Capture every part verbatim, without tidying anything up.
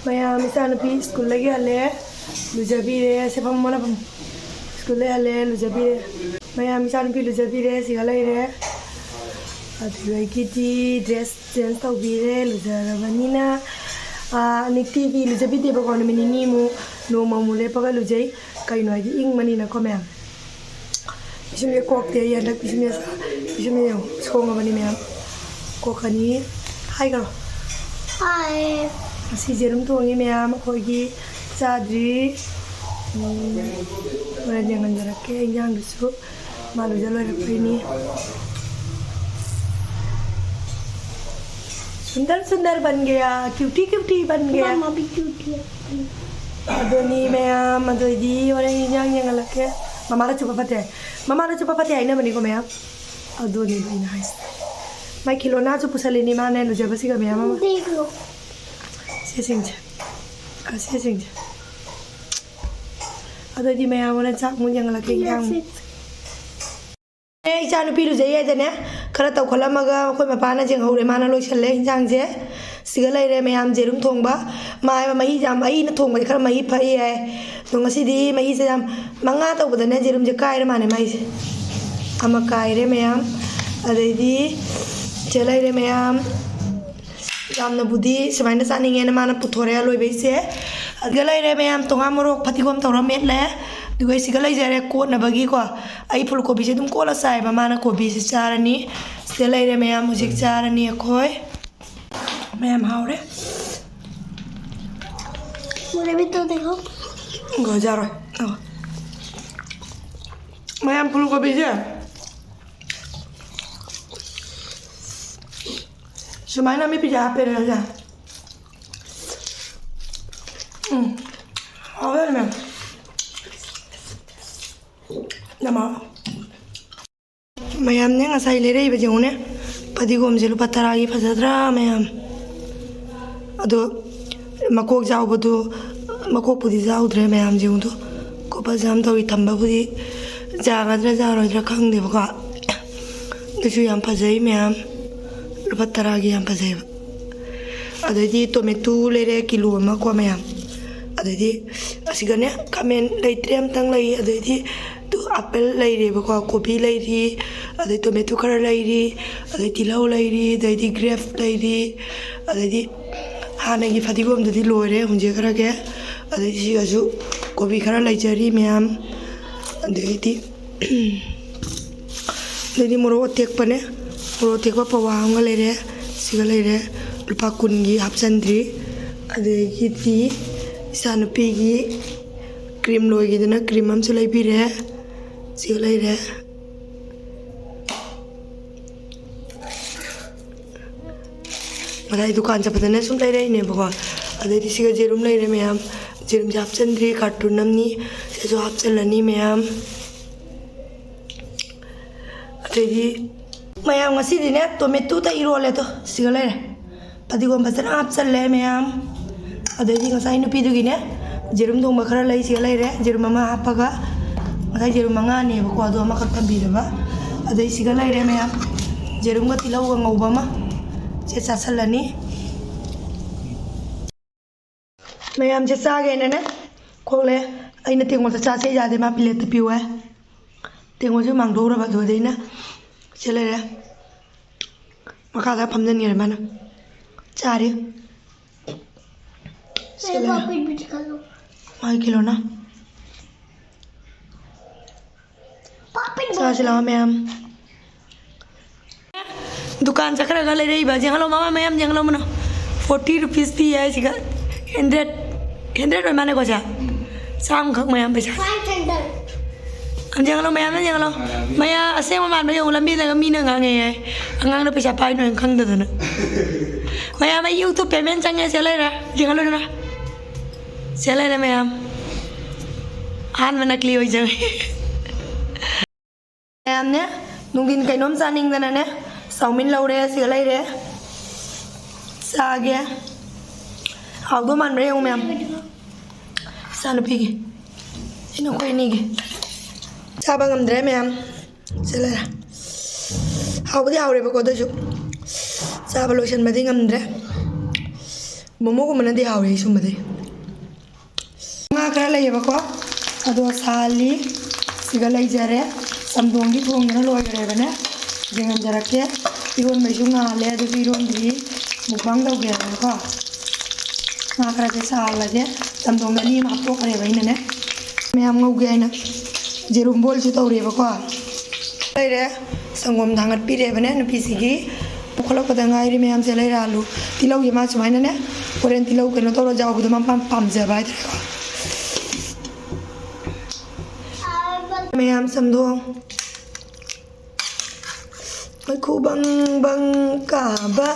ꯃꯌꯥꯝ, ꯏꯆꯥꯅꯨꯄꯤ ꯁ꯭ꯀꯨꯜꯗꯒꯤ ꯍꯜꯂꯦ, ꯂꯨꯖꯕꯤꯔꯦ꯫ ꯁꯦ, ꯐꯝꯃꯣ, ꯅꯪ ꯐꯝꯃꯣ꯫ ꯁ꯭ꯀꯨꯜꯗꯒꯤ ꯍꯜꯂꯦ, ꯂꯨꯖꯕꯤꯔꯦ꯫ ꯃꯌꯥꯝ, ꯏꯆꯥꯅꯨꯄꯤ ꯂꯨꯖꯕꯤꯔꯦ, ꯁꯤꯒ ꯂꯩꯔꯦ꯫ ꯑꯗꯨꯗꯒꯤꯗꯤ dress change ꯇꯧꯕꯤꯔꯦ, ꯂꯨꯖꯔꯕꯅꯤꯅ꯫ ꯑꯥ, ꯅꯨꯡꯇꯤꯒꯤ ꯂꯨꯖꯕꯤꯗꯦꯕꯀꯣ, ꯅꯨꯃꯤꯠ ꯅꯤꯅꯤꯃꯨꯛ, ꯅꯣꯡꯃꯃꯨꯛ ꯂꯦꯞꯄꯒ ꯂꯨꯖꯩ꯫ ꯀꯩꯅꯣ ꯍꯥꯏꯗꯤ, ꯏꯪꯕꯅꯤꯅꯀꯣ, ꯃꯌꯥꯝ꯫ ꯄꯤꯁꯨꯝꯁꯦ ꯀꯣꯛꯇꯦ ꯑꯩ ꯍꯟꯗꯛ꯫ ꯄꯤꯁꯨꯝꯁꯦ, ꯄꯤꯁꯨꯝꯁꯦ ꯌꯦꯡꯉꯣ, ꯁꯣꯡꯉꯕꯅꯤ ꯃꯌꯥꯝ꯫ ꯀꯣꯛꯀꯅꯤ꯫ ꯍꯥꯏꯈ꯭ꯔꯣ꯫ ꯍꯥꯏ꯫ ꯉꯁꯤ ꯌꯦꯔꯨꯝ ꯊꯣꯡꯉꯤ ꯃꯌꯥꯝ, ꯑꯩꯈꯣꯏꯒꯤ ꯆꯥꯗ꯭ꯔꯤ꯫ ꯎꯝ, ꯍꯣꯔꯦꯟ ꯌꯦꯡꯍꯟꯖꯔꯛꯀꯦ ꯏꯟꯖꯥꯡꯗꯨꯁꯨ꯫ ꯃꯥ ꯂꯨꯖ ꯂꯣꯏꯔꯛꯄꯩꯅꯤ꯫ सुंदर सुंदर बन गया, क्यूटी क्यूटी बन गया। मम्मा भी क्यूटी है। ꯑꯗꯨꯅꯤ ꯃꯌꯥꯝ, ꯑꯗꯨ ꯑꯣꯏꯗꯤ ꯍꯣꯔꯦꯟ ꯏꯟꯖꯥꯡ ꯌꯦꯡꯍꯜꯂꯛꯀꯦ꯫ ꯃꯃꯥꯅ ꯆꯨꯞꯄ ꯐꯠꯇꯦ ꯍꯥꯏ꯫ ꯃꯃꯥꯅ ꯆꯨꯞꯄ ꯐꯠꯇꯦ ꯍꯥꯏꯅꯕꯅꯤꯀꯣ ꯃꯌꯥꯝ꯫ ꯑꯗꯨꯅꯤꯕ ꯑꯩꯅ ꯍꯥꯏꯁꯦ꯫ ꯃꯥꯏ ꯈꯤꯂꯣꯅꯥꯁꯨ ꯄꯨꯁꯜꯂꯤꯅꯤ ꯃꯥꯅ ꯂꯨꯖꯕꯁꯤꯒ ꯃꯌꯥꯝ ꯑꯃ꯫ ꯗꯦꯈ ꯂꯣ꯫ ꯁꯤꯁꯤꯡꯁꯦ꯫ ꯑꯁꯤꯁꯤꯡꯁꯦ꯫ ꯑꯗꯨꯗꯤ ꯃꯌꯥꯝ ꯍꯣꯔꯦꯟ ꯆꯥꯛ ꯑꯃꯨꯛ ꯌꯦꯡꯍꯜꯂꯛꯀꯦ, ꯏꯟꯖꯥꯡ ꯑꯃꯨꯛ꯫ ꯑꯦ, ꯏꯆꯥ ꯅꯨꯄꯤ ꯂꯨꯖꯩ ꯍꯥꯏꯗꯅꯦ, ꯈꯔ ꯇꯧꯈꯠꯂꯝꯃꯒ ꯑꯩꯈꯣꯏ ꯃꯄꯥꯅ ꯌꯦꯡꯍꯧꯔꯦ, ꯃꯥꯅ ꯂꯣꯏꯁꯜꯂꯦ ꯏꯟꯖꯥꯡꯁꯦ꯫ ꯁꯤꯒ ꯂꯩꯔꯦ ꯃꯌꯥꯝ, ꯖꯦꯔꯨꯝ ꯊꯣꯡꯕ꯫ ꯃꯥ ꯍꯥꯏꯕ ꯃꯍꯤꯁꯦ ꯌꯥꯝ, ꯑꯩꯅ ꯊꯣꯡꯕꯗꯤ ꯈꯔ ꯃꯍꯤ ꯐꯩ ꯍꯥꯏ꯫ ꯑꯗꯣ ꯉꯁꯤꯗꯤ ꯃꯍꯤꯁꯦ ꯌꯥꯝ, ꯃꯉꯥ ꯇꯧꯕꯗꯅꯦ ꯖꯦꯔꯨꯝꯁꯦ ꯀꯥꯏꯔ ꯃꯥꯅꯦ ꯃꯥꯏꯁꯦ꯫ ꯑꯃ ꯀꯥꯏꯔꯦ ꯃꯌꯥꯝ꯫ ꯑꯗꯩꯗꯤ ꯁꯤꯗ ꯂꯩꯔꯦ ꯃꯌꯥꯝ꯫ ꯌꯥꯝꯅꯕꯨꯗꯤ ꯁꯨꯃꯥꯏꯅ ꯆꯥꯅꯤꯡꯉꯦꯅ ꯃꯥꯅ ꯄꯨꯊꯣꯔꯛꯑꯦ ꯑꯂꯣꯏꯕꯩꯁꯦ꯫ ꯑꯗꯨꯒ ꯂꯩꯔꯦ ꯃꯌꯥꯝ, ꯇꯣꯉꯥꯟ ꯃꯣꯔꯣꯛ ꯐꯗꯤꯒꯣꯝ ꯇꯧꯔ ꯃꯦꯠꯂꯦ꯫ ꯑꯗꯨꯒ ꯁꯤꯒ ꯂꯩꯖꯔꯦ ꯀꯣꯠꯅꯕꯒꯤꯀꯣ꯫ ꯑꯩ ꯐꯨꯜ ꯀꯣꯕꯤꯁꯦ ꯑꯗꯨꯝ ꯀꯣꯠꯂ ꯆꯥꯏꯕ, ꯃꯥꯅ ꯀꯣꯕꯤꯁꯦ ꯆꯥꯔꯅꯤ꯫ ꯁꯤꯗ ꯂꯩꯔꯦ ꯃꯌꯥꯝ, ꯍꯧꯖꯤꯛ ꯆꯥꯔꯅꯤ ꯑꯩꯈꯣꯏ꯫ ꯃꯌꯥꯝ ꯍꯥꯎꯔꯦ꯫ मुझे भी तो देखो। ꯒꯣꯖꯥꯔꯣꯏ꯫ ꯑꯣ꯫ ꯃꯌꯥꯝ ꯐꯨꯜ ꯀꯣꯕꯤꯁꯦ ꯁꯨꯃꯥꯏꯅ ꯃꯤ ꯄꯤꯖ ꯍꯥꯞꯄꯦꯔꯦ ꯍꯧꯖꯤꯛ꯫ ꯎꯝ꯫ ꯍꯥꯎꯋꯦ ꯃꯌꯥꯝ꯫ ꯌꯥꯝ ꯍꯥꯎꯋꯦ꯫ ꯃꯌꯥꯝꯅꯦ ꯉꯁꯥꯏ ꯂꯩꯔꯛꯏꯕ ꯌꯦꯡꯉꯨꯅꯦ꯫ ꯐꯗꯤꯒꯣꯝꯁꯦ ꯂꯨꯄꯥ ꯇꯔꯥꯒꯤ ꯐꯖꯗ꯭ꯔꯥ ꯃꯌꯥꯝ? ꯑꯗꯣ ꯃꯀꯣꯛ ꯌꯥꯎꯕꯗꯣ, ꯃꯀꯣꯛꯄꯨꯗꯤ ꯌꯥꯎꯗ꯭ꯔꯦ ꯃꯌꯥꯝ ꯌꯦꯡꯉꯨꯗꯣ꯫ ꯀꯣꯄ ꯖꯥꯝ ꯇꯧꯔꯤ ꯊꯝꯕꯕꯨꯗꯤ ꯌꯥꯒꯗ꯭ꯔꯥ ꯌꯥꯔꯣꯏꯗ꯭ꯔꯥ ꯈꯪꯗꯦꯕꯀꯣ꯫ ꯑꯗꯨꯁꯨ ꯌꯥꯝ ꯐꯖꯩ ꯃꯌꯥꯝ꯫ ꯂꯨꯄꯥ ꯇꯔꯥꯒꯤ ꯌꯥꯝ ꯐꯖꯩꯕ꯫ ꯑꯗꯩꯗꯤ tomato ꯂꯩꯔꯦ ꯀꯤꯂꯣ ꯑꯃ ꯀꯣ ꯃꯌꯥꯝ꯫ ꯑꯗꯩꯗꯤ ꯑꯁꯤꯒꯅꯦ ꯈꯥꯃꯦꯟ ꯂꯩꯇ꯭ꯔꯦ, ꯑꯝꯇꯪ ꯂꯩ꯫ ꯑꯗꯩꯗꯤ ꯇꯨ apple ꯂꯩꯔꯦꯕꯀꯣ, ꯀꯣꯕꯤ ꯂꯩꯔꯤ, ꯑꯗꯩ tomato ꯈꯔ ꯂꯩꯔꯤ, ꯑꯗꯩ ꯇꯤꯜꯍꯧ ꯂꯩꯔꯤ, ꯑꯗꯩꯗꯤ grape ꯂꯩꯔꯤ, ꯑꯗꯩꯗꯤ ꯍꯥꯟꯅꯒꯤ ꯐꯗꯤꯒꯣꯝꯗꯨꯗꯤ ꯂꯣꯏꯔꯦ, ꯍꯨꯟꯖꯈ꯭ꯔꯒꯦ꯫ ꯑꯗꯩ ꯁꯤꯒꯁꯨ ꯀꯣꯕꯤ ꯈꯔ ꯂꯩꯖꯔꯤ ꯃꯌꯥꯝ꯫ ꯑꯗꯩꯗꯤ ꯑꯗꯩꯗꯤ ꯃꯣꯔꯣꯛ ꯑꯇꯦꯛꯄꯅꯦ, ꯃꯣꯔꯣꯛ ꯑꯇꯦꯛꯄ ꯄꯋꯥ ꯑꯃꯒ ꯂꯩꯔꯦ, ꯁꯤꯒ ꯂꯩꯔꯦ꯫ ꯂꯨꯄꯥ ꯀꯨꯟꯒꯤ ꯍꯥꯞꯆꯤꯟꯗ꯭ꯔꯤ꯫ ꯑꯗꯒꯤꯗꯤ ꯏꯆꯥꯅꯨꯄꯤꯒꯤ cream ꯂꯣꯏꯈꯤꯗꯅ cream ꯑꯃꯁꯨ ꯂꯩꯕꯤꯔꯦ, ꯁꯤꯒ ꯂꯩꯔꯦ꯫ ꯉꯁꯥꯏ ꯗꯨꯀꯥꯟ ꯆꯠꯄꯗꯅ ꯁꯨꯝ ꯂꯩꯔꯛꯏꯅꯦꯕꯀꯣ꯫ ꯑꯗꯩꯗꯤ ꯁꯤꯒ ꯌꯦꯔꯨꯝ ꯂꯩꯔꯦ ꯃꯌꯥꯝ꯫ ꯌꯦꯔꯨꯝꯁꯦ ꯍꯥꯞꯆꯤꯟꯗ꯭ꯔꯤ, carton ꯑꯃꯅꯤ꯫ ꯁꯤꯁꯨ ꯍꯥꯞꯆꯤꯜꯂꯅꯤ ꯃꯌꯥꯝ꯫ ꯑꯗꯩꯗꯤ ꯃꯌꯥꯝ ꯉꯁꯤꯗꯤꯅꯦ tomatoꯇ ꯏꯔꯣꯜꯂꯦ꯫ ꯑꯗꯣ ꯁꯤꯒ ꯂꯩꯔꯦ, ꯐꯗꯤꯒꯣꯝ ꯐꯖꯅ ꯍꯥꯞꯆꯜꯂꯦ ꯃꯌꯥꯝ꯫ ꯑꯗꯩꯗꯤ ꯉꯁꯥꯏ ꯅꯨꯄꯤꯗꯨꯒꯤꯅꯦ ꯌꯦꯔꯨꯝ ꯊꯣꯡꯕ ꯈꯔ ꯂꯩ, ꯁꯤꯒ ꯂꯩꯔꯦ꯫ ꯌꯦꯔꯨꯝ ꯑꯃ ꯍꯥꯞꯄꯒ, ꯉꯁꯥꯏ ꯌꯦꯔꯨꯝ ꯃꯉꯥꯅꯦꯕꯀꯣ, ꯑꯗꯣ ꯑꯃꯈꯛ ꯊꯝꯕꯤꯔꯕ꯫ ꯑꯗꯩ ꯁꯤꯒ ꯂꯩꯔꯦ ꯃꯌꯥꯝ, ꯌꯦꯔꯨꯝꯒ ꯇꯤꯜꯍꯧꯒ ꯉꯧꯕ ꯑꯃ꯫ ꯁꯦ ꯆꯥꯁꯜꯂꯅꯤ꯫ ꯃꯌꯥꯝꯁꯦ ꯆꯥꯒꯦꯅꯅꯦ ꯈꯣꯛꯂꯦ꯫ ꯑꯩꯅ ꯇꯦꯡꯉꯣꯜꯗ ꯆꯥꯁꯦ ꯌꯥꯗꯦ, ꯃꯥ plateꯇ ꯄꯤꯌꯨ ꯍꯥꯏ꯫ ꯇꯦꯡꯉꯣꯜꯁꯨ ꯃꯥꯡꯗꯣꯛꯎꯔꯕ, ꯑꯗꯨꯗꯩꯅ ꯁꯤ ꯂꯩꯔꯦ꯫ ꯃꯈꯥꯗ ꯐꯝꯖꯟꯈ꯭ꯔꯦ ꯃꯥꯅ꯫ ꯆꯥꯔꯤ꯫ ꯁꯤ ꯂꯩꯔꯦ꯫ ꯃꯥꯒꯤ ꯀꯤꯂꯣꯅ꯫ ꯆꯥꯁꯤ ꯂꯥꯛꯑꯣ ꯃꯌꯥꯝ꯫ ꯗꯨꯀꯥꯟ ꯆꯠꯈ꯭ꯔꯒ ꯂꯩꯔꯛꯏꯕ꯫ ꯌꯦꯡꯍꯜꯂꯣ ꯃꯃꯥ, ꯃꯌꯥꯝ ꯌꯦꯡꯍꯜꯂꯣ ꯃꯅꯣ꯫ Forty rupees ꯄꯤ ꯍꯥꯏꯁꯤꯒ꯫ Hundred, hundred ꯑꯣꯏ ꯃꯥꯅꯦꯀꯣ ꯁꯦ? ꯆꯥꯝꯃꯈꯛ ꯃꯌꯥꯝ ꯄꯩꯁꯥ꯫ ꯑꯝ ꯌꯦꯡꯍꯜꯂꯣ, ꯃꯌꯥꯝꯅ ꯌꯦꯡꯍꯜꯂꯣ꯫ ꯃꯌꯥ ꯑꯁꯦꯡꯕ ꯃꯥꯟꯕ ꯌꯦꯡꯉꯨ, ꯂꯝꯕꯤꯗꯒ ꯃꯤꯅ ꯉꯥꯡꯉꯦ ꯍꯥꯏ꯫ ꯑꯉꯥꯡꯅ ꯄꯩꯁꯥ ꯄꯥꯏꯅꯣ ꯍꯥꯏꯅ ꯈꯪꯗꯗꯅ꯫ ꯃꯌꯥꯝ ꯑꯩ YouTube payment ꯆꯪꯉꯦ, ꯁꯦ ꯂꯩꯔꯦ꯫ ꯌꯦꯡꯍꯜꯂꯨꯗꯅ꯫ ꯁꯦ ꯂꯩꯔꯦ ꯃꯌꯥꯝ꯫ ꯑꯍꯥꯟꯕ ꯅꯀꯂꯤ ꯑꯣꯏꯖꯔꯦ꯫ ꯃꯌꯥꯝꯅꯦ, ꯅꯨꯡꯊꯤꯟ ꯀꯩꯅꯣꯝ ꯆꯥꯅꯤꯡꯗꯅꯅꯦ, ꯆꯥꯎꯃꯤꯟ ꯂꯧꯔꯦ, ꯁꯤꯒ ꯂꯩꯔꯦ꯫ ꯆꯥꯒꯦ꯫ ꯍꯥꯎꯗꯧ ꯃꯥꯟꯕ꯭ꯔꯥ ꯌꯦꯡꯉꯨ ꯃꯌꯥꯝ꯫ ꯏꯆꯥꯅꯨꯄꯤꯒꯤ꯫ ꯁꯤ ꯅꯈꯣꯏ ꯑꯅꯤꯒꯤ꯫ ꯆꯥꯕ ꯉꯝꯗ꯭ꯔꯦ ꯃꯌꯥꯝ꯫ ꯁꯤ ꯂꯩꯔꯦ꯫ ꯍꯥꯎꯕꯨꯗꯤ ꯍꯥꯎꯔꯦꯕꯀꯣ, ꯑꯗꯨꯏꯁꯨ ꯆꯥꯕ ꯂꯣꯏꯁꯟꯕꯗꯤ ꯉꯝꯗ꯭ꯔꯦ꯫ ꯃꯣꯃꯣꯒꯨꯝꯕꯅꯗꯤ ꯍꯥꯎꯋꯦ ꯑꯩ ꯁꯨꯝꯕꯗꯤ꯫ ꯉꯥ ꯈꯔ ꯂꯩꯌꯦꯕꯀꯣ, ꯑꯗꯣ ꯁꯥꯍꯜꯂꯤ꯫ ꯁꯤꯒ ꯂꯩꯖꯔꯦ꯫ ꯆꯝꯊꯣꯡꯗꯤ ꯊꯣꯡꯗꯅ ꯂꯣꯏꯈ꯭ꯔꯦꯕꯅꯦ꯫ ꯌꯦꯡꯍꯟꯖꯔꯛꯀꯦ꯫ ꯏꯔꯣꯟꯕꯩꯁꯨ ꯉꯥꯜꯂꯦ, ꯑꯗꯨꯁꯨ ꯏꯔꯣꯟꯗ꯭ꯔꯤ꯫ ꯃꯨꯛꯕꯥꯡ ꯇꯧꯒꯦ ꯍꯥꯏꯕꯀꯣ꯫ ꯉꯥ ꯈꯔꯁꯦ ꯁꯥꯍꯜꯂꯒꯦ꯫ ꯆꯝꯊꯣꯡꯗ ꯑꯅꯤ ꯑꯃ ꯍꯥꯞꯇꯣꯛꯈ꯭ꯔꯦꯕ ꯑꯩꯅꯅꯦ꯫ ꯃꯌꯥꯝ ꯉꯧꯒꯦ ꯍꯥꯏꯅ ꯌꯦꯔꯨꯝ ꯕꯣꯏꯜꯁꯨ ꯇꯧꯔꯦꯕꯀꯣ꯫ ꯂꯩꯔꯦ꯫ ꯁꯪꯒꯣꯝ ꯊꯥꯡꯒꯠꯄꯤꯔꯦꯕꯅꯦ ꯅꯨꯄꯤꯁꯤꯒꯤ꯫ ꯄꯨꯈꯠꯂꯛꯄꯗ ꯉꯥꯏꯔꯤ ꯃꯌꯥꯝꯁꯦ꯫ ꯂꯩꯔꯦ ꯑꯥꯂꯨ꯫ ꯇꯤꯜꯍꯧꯁꯦ ꯃꯥ ꯁꯨꯃꯥꯏꯅꯅꯦ ꯍꯣꯔꯦꯟ ꯇꯤꯜꯍꯧ ꯀꯩꯅꯣ ꯇꯧꯔ ꯌꯥꯎꯕꯗꯣ ꯃꯥ ꯄꯥꯝ-, ꯄꯥꯝꯖꯕ ꯍꯥꯏꯇꯥꯔꯦꯀꯣ꯫ ꯃꯌꯥꯝ ꯆꯝꯊꯣꯡ꯫ ꯃꯩꯈꯨ ꯕꯪ ꯕꯪ ꯀꯥꯕ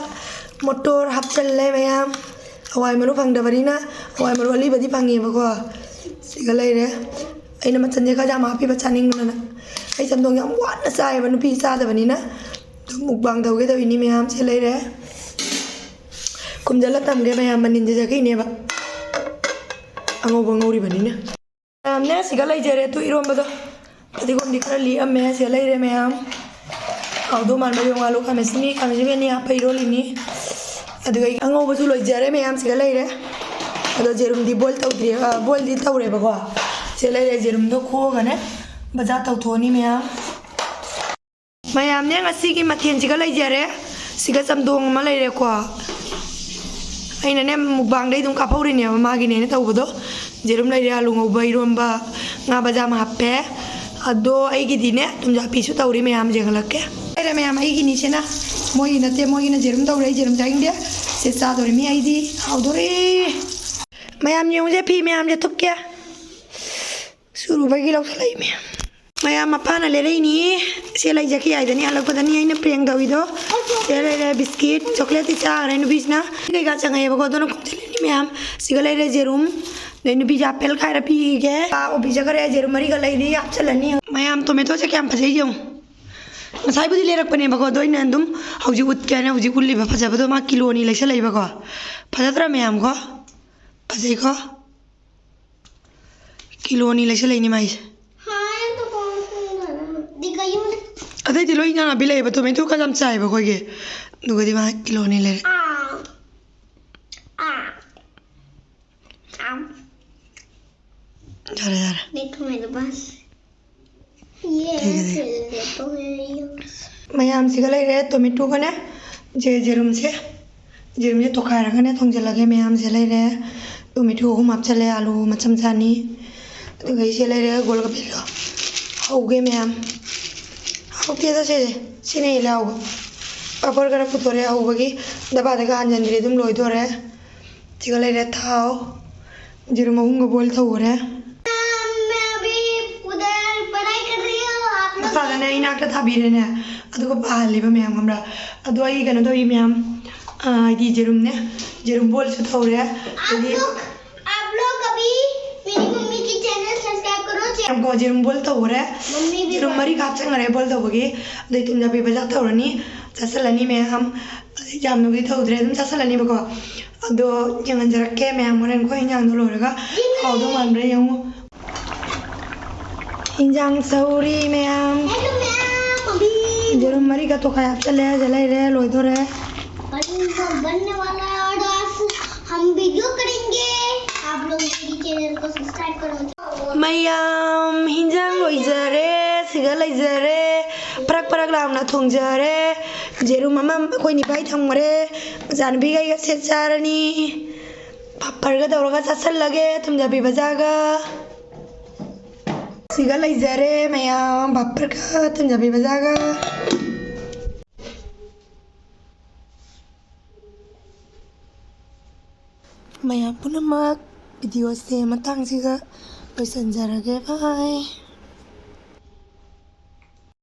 ꯃꯣꯇꯣꯔ ꯍꯥꯞꯆꯜꯂꯦ ꯃꯌꯥꯝ꯫ ꯍꯋꯥꯏ ꯃꯔꯨ ꯐꯪꯗꯕꯅꯤꯅ ꯍꯋꯥꯏ ꯃꯔꯨ ꯑꯂꯤꯕꯗꯤ ꯐꯪꯉꯦꯕꯀꯣ꯫ ꯁꯤꯒ ꯂꯩꯔꯦ꯫ ꯑꯩꯅ ꯃꯆꯜꯁꯦ ꯈꯔ ꯌꯥꯝ ꯍꯥꯞꯄꯤꯕ ꯆꯥꯅꯤꯡꯕꯅꯤꯅ꯫ ꯑꯩ ꯆꯝꯊꯣꯡ ꯌꯥꯝ ꯋꯥꯅ ꯆꯥꯏꯌꯦꯕ ꯅꯨꯄꯤ ꯆꯥꯗꯕꯅꯤꯅ꯫ ꯑꯗꯨꯝ ꯃꯨꯛꯕꯥꯡ ꯇꯧꯒꯦ ꯇꯧꯔꯤꯅꯤ ꯃꯌꯥꯝ꯫ ꯁꯤ ꯂꯩꯔꯦ꯫ ꯈꯨꯝꯖꯤꯜꯂ ꯊꯝꯒꯦ ꯃꯌꯥꯝ, ꯃꯅꯤꯟꯁꯦ ꯆꯠꯈꯤꯅꯦꯕ꯫ ꯑꯉꯧꯕ ꯉꯧꯔꯤꯕꯅꯤꯅ꯫ ꯃꯌꯥꯝꯅꯦ ꯁꯤꯒ ꯂꯩꯖꯔꯦ ꯑꯗꯨ ꯏꯔꯣꯟꯕꯗꯣ꯫ ꯐꯗꯤꯒꯣꯝꯗꯤ ꯈꯔ ꯂꯤꯛꯑꯝꯃꯦ꯫ ꯁꯤꯗ ꯂꯩꯔꯦ ꯃꯌꯥꯝ꯫ ꯍꯥꯎꯗꯧ ꯃꯥꯟꯕ ꯌꯣꯡ ꯑꯥꯂꯨ ꯈꯥꯃꯦꯟ ꯑꯁꯤꯟꯕꯤ, ꯈꯥꯃꯦꯟ ꯑꯁꯤꯟꯕꯤ ꯑꯅꯤ ꯍꯥꯞꯄ ꯏꯔꯣꯜꯂꯤꯅꯤ꯫ ꯑꯗꯨꯒ ꯑꯩ ꯑꯉꯧꯕꯁꯨ ꯂꯣꯏꯖꯔꯦ ꯃꯌꯥꯝ꯫ ꯁꯤꯒ ꯂꯩꯔꯦ꯫ ꯑꯗꯣ ꯌꯦꯔꯨꯝꯗꯤ ꯕꯣꯏꯜ ꯇꯧꯗ꯭ꯔꯤ, ꯑ, ꯕꯣꯏꯜꯗꯤ ꯇꯧꯔꯦꯕꯀꯣ꯫ ꯁꯤꯗ ꯂꯩꯔꯦ꯫ ꯌꯦꯔꯨꯝꯗꯣ ꯈꯣꯛꯑꯒꯅꯦ ꯕꯖꯥꯔ ꯇꯧꯊꯣꯛꯑꯅꯤ ꯃꯌꯥꯝ꯫ ꯃꯌꯥꯝꯅꯦ ꯉꯁꯤꯒꯤ ꯃꯊꯦꯜꯁꯤꯒ ꯂꯩꯖꯔꯦ꯫ ꯁꯤꯒ ꯆꯝꯊꯣꯡ ꯑꯃ ꯂꯩꯔꯦꯀꯣ꯫ ꯑꯩꯅꯅꯦ ꯃꯨꯛꯕꯥꯡꯗꯩ ꯑꯗꯨꯝ ꯀꯥꯞꯍꯧꯔꯤꯅꯦꯕ ꯃꯥꯒꯤꯅꯦꯅ ꯇꯧꯕꯗꯣ꯫ ꯌꯦꯔꯨꯝ ꯂꯩꯔꯦ, ꯑꯥꯂꯨ ꯉꯧꯕ, ꯏꯔꯣꯝꯕ, ꯉꯥ ꯕꯖꯥꯝ ꯍꯥꯞꯄꯦ꯫ ꯑꯗꯣ ꯑꯩꯒꯤꯗꯤꯅꯦ ꯊꯨꯝꯖꯥꯛꯄꯤꯁꯨ ꯇꯧꯔꯤ ꯃꯌꯥꯝ, ꯌꯦꯡꯍꯜꯂꯛꯀꯦ꯫ ꯂꯩꯔꯦ ꯃꯌꯥꯝ, ꯑꯩꯒꯤꯅꯤ ꯁꯤꯅ꯫ ꯃꯣꯏꯒꯤ ꯅꯠꯇꯦ, ꯃꯣꯏꯒꯤꯅ ꯌꯦꯔꯨꯝ ꯇꯧꯔꯦ, ꯑꯩ ꯌꯦꯔꯨꯝ ꯆꯥꯅꯤꯡꯗꯦ꯫ ꯁꯦ ꯆꯥꯗꯣꯔꯤꯃꯤ ꯑꯩꯗꯤ꯫ ꯍꯥꯎꯗꯣꯔꯤ꯫ ꯃꯌꯥꯝ ꯌꯦꯡꯉꯨꯁꯦ, ꯐꯤ ꯃꯌꯥꯝꯁꯦ ꯊꯨꯞꯀꯦ꯫ ꯁꯨꯔꯨꯕꯒꯤ ꯂꯧꯁꯜꯂꯛꯏꯃꯤ꯫ ꯃꯌꯥꯝ ꯃꯄꯥꯅ ꯂꯩꯔꯛꯏꯅꯤ꯫ ꯁꯦ ꯂꯩꯖꯈꯤ ꯍꯥꯏꯗꯅꯤ, ꯍꯜꯂꯛꯄꯗꯅꯤ ꯑꯩꯅ ꯄ꯭ꯔꯦꯡ ꯇꯧꯏꯗꯣ꯫ ꯁꯦ ꯂꯩꯔꯦ, ꯕꯤꯁꯀꯤꯠ, ꯆꯣꯀ꯭ꯂꯦꯠꯇꯤ ꯆꯥꯈ꯭ꯔꯦ ꯅꯨꯄꯤꯁꯤꯅ꯫ ꯀꯩꯀꯥ ꯆꯪꯉꯛꯑꯦꯕꯀꯣ, ꯑꯗꯨꯅ ꯈꯣꯝꯖꯤꯜꯂꯤꯅꯤ ꯃꯌꯥꯝ꯫ ꯁꯤꯒ ꯂꯩꯔꯦ ꯌꯦꯔꯨꯝ꯫ ꯑꯗꯩ ꯅꯨꯄꯤꯁꯦ ꯑꯦꯄꯜ ꯈꯥꯏꯔ ꯄꯤꯈꯤꯒꯦ꯫ ꯑꯥ, ꯑꯣꯐꯤꯁ ꯆꯠꯈ꯭ꯔꯦ, ꯌꯦꯔꯨꯝ ꯃꯔꯤꯒ ꯂꯩꯔꯤ, ꯍꯥꯞꯆꯤꯜꯂꯅꯤ꯫ ꯃꯌꯥꯝ ꯇꯣꯃꯦꯇꯣꯁꯦ ꯀꯌꯥꯝ ꯐꯖꯩ ꯌꯦꯡꯉꯨ꯫ ꯉꯁꯥꯏꯕꯨꯗꯤ ꯂꯩꯔꯛꯄꯅꯦꯕꯀꯣ, ꯑꯗꯣ ꯑꯩꯅ ꯑꯗꯨꯝ ꯍꯧꯖꯤꯛ ꯎꯠꯀꯦ ꯍꯥꯏꯅ ꯍꯧꯖꯤꯛ ꯎꯠꯂꯤꯕ ꯐꯖꯕꯗꯣ꯫ ꯃꯥ ꯀꯤꯂꯣ ꯑꯅꯤ ꯂꯩꯁꯜꯂꯛꯏꯕꯀꯣ꯫ ꯐꯖꯗ꯭ꯔꯥ ꯃꯌꯥꯝ ꯀꯣ? ꯐꯖꯩꯀꯣ? ꯀꯤꯂꯣ ꯑꯅꯤ ꯂꯩꯁꯜꯂꯛꯏꯅꯦ ꯃꯥꯏꯁꯦ꯫ ꯍꯥꯏ, ꯑꯝꯇ ꯀꯣꯟ ꯀꯣꯟꯗꯅ꯫ ꯗꯤꯒ ꯌꯨꯝꯗ꯫ ꯑꯇꯩꯗꯤ ꯂꯣꯏ ꯏꯟꯖꯥꯡ ꯅꯥꯄꯤ ꯂꯩꯌꯦꯕ, ꯇꯣꯃꯦꯇꯣ ꯈꯔ ꯌꯥꯝ ꯆꯥꯏꯌꯦꯕ ꯑꯩꯈꯣꯏꯒꯤ꯫ ꯑꯗꯨꯒꯗꯤ ꯃꯥ ꯀꯤꯂꯣ ꯑꯅꯤ ꯂꯩꯔꯦ꯫ ꯑꯥ꯫ ꯑꯥ꯫ ꯌꯥꯔꯦ, ꯌꯥꯔꯦ꯫ देखो मेरे पास ये ठीक है, है, ठीक है। फिर देखो मेरे ये। ꯃꯌꯥꯝꯁꯤꯒ ꯂꯩꯔꯦ, ꯇꯣꯃꯦꯇꯣꯒꯅꯦ ꯖꯦ-, ꯖꯦꯔꯨꯝꯁꯦ, ꯖꯦꯔꯨꯝꯁꯦ ꯇꯣꯈꯥꯏꯔꯒꯅꯦ ꯊꯣꯡꯖꯤꯜꯂꯒꯦ꯫ ꯃꯌꯥꯝꯁꯦ ꯂꯩꯔꯦ, ꯇꯣꯃꯦꯇꯣ ꯑꯍꯨꯝ ꯍꯥꯞꯆꯜꯂꯦ, ꯑꯂꯨ ꯃꯆꯥ ꯃꯆꯥ ꯑꯅꯤ, ꯑꯗꯨꯒ ꯑꯩꯁꯦ ꯂꯩꯔꯦ ꯒꯣꯜꯒꯞꯄꯤꯗꯣ ꯍꯧꯒꯦ ꯃꯌꯥꯝ꯫ ꯍꯥꯎꯇꯦꯗ ꯁꯤꯁꯦ, ꯁꯤꯅ ꯍꯦꯜꯂꯦ ꯍꯥꯎꯕ꯫ ꯄꯥꯄꯔ ꯈꯔ ꯄꯨꯊꯣꯔꯛꯑꯦ ꯍꯧꯕꯒꯤ, ꯗꯕꯥꯗꯒ ꯍꯥꯟꯖꯟꯗ꯭ꯔꯤ, ꯑꯗꯨꯝ ꯂꯣꯏꯗꯣꯔꯦ꯫ ꯁꯤꯒ ꯂꯩꯔꯦ ꯊꯥꯎ, ꯖꯦꯔꯨꯝ ꯑꯍꯨꯝꯒ ꯕꯣꯏꯜ ꯇꯧꯈꯔꯦ꯫ मैं अभी उधर पढ़ाई कर रही हूँ, आप लोग ꯃꯈꯥꯗꯅꯦ ꯑꯩ ꯏꯅꯥꯛꯇ ꯊꯥꯕꯤꯔꯦꯅꯦ, ꯑꯗꯨꯒ ꯄꯥꯍꯜꯂꯤꯕ ꯃꯌꯥꯝ ꯈꯪꯕ꯭ꯔꯥ? ꯑꯗꯣ ꯑꯩ ꯀꯩꯅꯣ ꯇꯧꯔꯤ ꯃꯌꯥꯝ, ꯑꯥ, ꯍꯥꯏꯗꯤ ꯖꯦꯔꯨꯝꯅꯦ, ꯖꯦꯔꯨꯝ ꯕꯣꯏꯜꯁꯨ ꯇꯧꯔꯦ꯫ आप ꯑꯗꯒꯤ लोग आप लोग अभी मेरी मम्मी की चैनल सब्सक्राइब करो। ꯌꯥꯝ ꯀꯣ ꯖꯦꯔꯨꯝ ꯕꯣꯏꯜ ꯇꯧꯈꯔꯦ, मम्मी भी ꯖꯦꯔꯨꯝ ꯃꯔꯤ ꯍꯥꯞꯆꯟꯈꯔꯦ ꯕꯣꯏꯜ ꯇꯧꯕꯒꯤ꯫ ꯑꯗꯩ ꯊꯨꯝꯖꯥꯕꯤ ꯕꯖꯥꯔ ꯇꯧꯔꯅꯤ, ꯆꯥꯁꯤꯜꯂꯅꯤ ꯃꯌꯥꯝ꯫ ꯑꯗꯩ ꯌꯥꯝꯅꯕꯨꯗꯤ ꯇꯧꯗ꯭ꯔꯦ, ꯑꯗꯨꯝ ꯆꯥꯁꯤꯜꯂꯅꯤꯕꯀꯣ꯫ ꯑꯗꯣ ꯌꯦꯡꯍꯟꯖꯔꯛꯀꯦ ꯃꯌꯥꯝ, ꯍꯣꯔꯦꯟ ꯑꯩꯈꯣꯏ ꯏꯟꯖꯥꯡꯗꯣ ꯂꯣꯏꯔꯒ ꯍꯥꯎꯗꯧ ꯃꯥꯟꯕ꯭ꯔꯥ ꯌꯦꯡꯉꯨ꯫ ꯏꯟꯖꯥꯡ ꯁꯧꯔꯤ ꯃꯌꯥꯝ꯫ हेलो मैम, अभी ꯌꯦꯔꯨꯝ ꯃꯔꯤꯒ ꯇꯣꯈꯥꯏ ꯍꯥꯞꯆꯜꯂꯦ, ꯁꯤꯗ ꯂꯩꯔꯦ, ꯂꯣꯏꯗꯣꯔꯦ꯫ बन- बनने वाला है और आज हम वीडियो करेंगे। आप लोग मेरी चैनल को सब्सक्राइब करो। ꯃꯌꯥꯝ, ꯍꯤꯟꯖꯥꯡ ꯂꯣꯏꯖꯔꯦ, ꯁꯤꯗ ꯂꯩꯖꯔꯦ꯫ ꯄꯔꯛ ꯄꯔꯛ ꯂꯥꯎꯅ ꯊꯣꯡꯖꯔꯦ꯫ ꯌꯦꯔꯨꯝ ꯑꯃ ꯑꯩꯈꯣꯏ ꯅꯤꯄꯥꯏ ꯊꯝꯈ꯭ꯔꯦ꯫ ꯃꯆꯥꯅꯨꯄꯤꯒ ꯑꯩꯒ ꯁꯦꯠ ꯆꯥꯔꯅꯤ꯫ ꯄꯥꯄꯔꯒ ꯇꯧꯔꯒ ꯆꯥꯁꯜꯂꯒꯦ, ꯊꯨꯝꯖꯥꯕꯤ ꯕꯖꯥꯔꯒ꯫ ꯁꯤꯒ ꯂꯩꯖꯔꯦ ꯃꯌꯥꯝ, ꯄꯥꯄꯔꯒ ꯊꯨꯝꯖꯥꯕꯤ ꯕꯖꯥꯔꯒ꯫ ꯃꯌꯥꯝ ꯄꯨꯝꯅꯃꯛ, ꯚꯤꯗꯤꯑꯣꯁꯦ ꯃꯇꯥꯡꯁꯤꯒ ꯂꯣꯏꯁꯤꯟꯖꯔꯒꯦ꯫ ꯕꯥꯏ꯫